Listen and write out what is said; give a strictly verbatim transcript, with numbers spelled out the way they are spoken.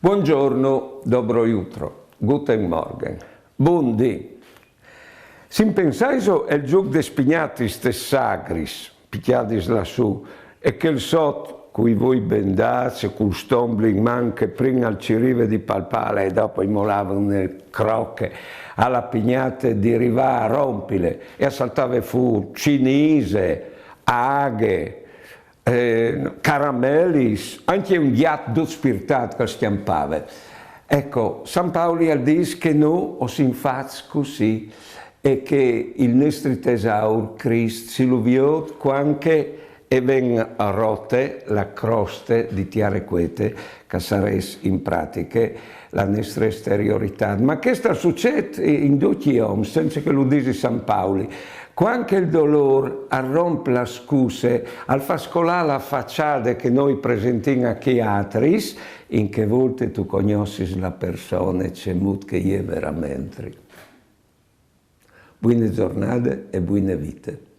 Buongiorno, dobro jutro, guten Morgen, bundì. Si pensaiso el giuc des pignatis tes sagris, picjadis lassù, e chel sot cui voi bendats e cul stomble in man che prin al cirive di palpale e dopo i molave une croche a la pignate di rivà a rompile e a saltave fù cinise, aghe, eh, caramelis, ancje un gjat dut spirtat che al scjampave. Eco, San Pauli al dis che no o sin fats cussì e che il nestri tesaur Crist si lu viôt cuant che e ven rote la croste di tiare cuete, che sarès in pratiche la nestre esterioritât. Ma chest al sucêt in ducj i oms, cence che lu disi San Pauli. Cuant che il dolôr al romp la scusse, al fâs colâ la façade che no i presentìn a chei altris, in chê volte tu cognossis la persone cemût che e je veramentri. Buine zornade e buine vite.